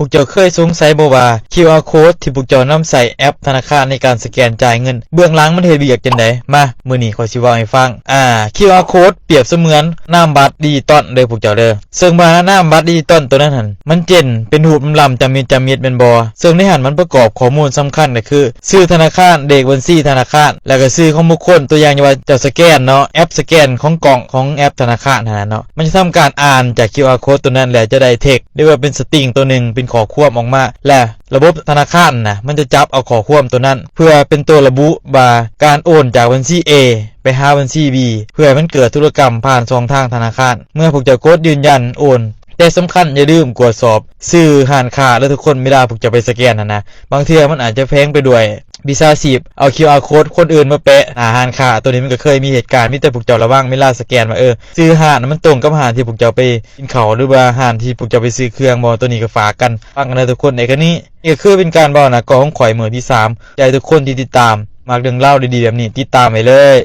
ພວກເຈົ້າເຄີຍສົງໄສບໍ່ວ່າ ຄິວອາໂຄດທີ່ພວກເຈົ້ານຳໃຊ້ແອັບທະນາຄານໃນການສະແກນຈ່າຍເງິນ ເບື້ອງຫຼັງມັນເຮັດວຽກຈັ່ງໃດ? ມາ ມື້ນີ້ຂ້ອຍຊິເວົ້າໃຫ້ຟັງ. ອ່າ ຄິວອາໂຄດປຽບສະເໝືອນນາມບັດດິຈິຕອນເດີພວກເຈົ້າເດີ. ເຊິ່ງວ່ານາມບັດດິຈິຕອນໂຕນັ້ນຫັ້ນ ມັນເຈັນເປັນຮູບລຳໆຈາມິດໆແມ່ນບໍ່? ເຊິ່ງໃນຫັ້ນມັນປະກອບຂໍ້ມູນສຳຄັນກໍຄື ຊື່ທະນາຄານ, ເລກບັນຊີທະນາຄານ ແລ້ວກໍຊື່ຂອງບຸກຄົນ. ຕົວຢ່າງວ່າເຈົ້າສະແກນເນາະ, ແອັບສະແກນຂອງກ້ອງຂອງແອັບທະນາຄານຫັ້ນນະເນາະ ມັນຈະທຳການອ່ານຈາກຄິວອາໂຄດໂຕນັ້ນ ແລ້ວຈະໄດ້ເທັກ ຫຼືວ່າເປັນສະຕຣິງໂຕໜຶ່ງ ເປັນຂໍ້ຄວາມອອກມາ ແລະ ລະບົບທະນາຄານນະ ມັນຈະຈັບເອົາຂໍ້ຄວາມໂຕນັ້ນ ເພື່ອເປັນໂຕລະບຸວ່າການໂອນຈາກບັນຊີ A ໄປຫາບັນຊີ B ເພື່ອໃຫ້ມັນເກີດທຸລະກຳຜ່ານຊ່ອງທາງທະນາຄານ. ເມື່ອພວກເຈົ້າກົດຢືນຢັນໂອນ, ແຕ່ສຳຄັນຢ່າລືມກວດສອບຊື່ຮ້ານຄ້າເດີທຸກຄົນ ເວລາພວກເຈົ້າໄປສະແກນຫັ້ນນະ. ບາງເທື່ອມັນອາດຈະແຝງໄປດ້ວຍມິດສາຊີບເອົາຄິວອາໂຄດຄົນອື່ນມາແປະໜ້າຮ້ານຄ້າ. ໂຕນີ້ມັນກໍເຄີຍມີເຫດການ, ມີແຕ່ພວກເຈົ້າລະວັງເວລາສະແກນວ່າ ເອີ ຊື່ຮ້ານມັນຕົງກັບຮ້ານທີ່ພວກເຈົ້າໄປກິນເຂົ້າ ຫຼືວ່າຮ້ານທີ່ພວກເຈົ້າໄປຊື້ເຄື່ອງບໍ່. ໂຕນີ້ກໍຝາກກັນຟັງກັນເດີທຸກຄົນ. ໃນກະນີ້ ນີ້ກໍຄືເປັນການເວົ້າໜ້າກ້ອງຂອງຂ້ອຍມື້ທີສາມ. ໃຈທຸກຄົນທີ່ຕິດຕາມ, ມັກເລື່ອງລາວດີໆແບບນີ້ ຕິດຕາມໄວ້ເລີຍ.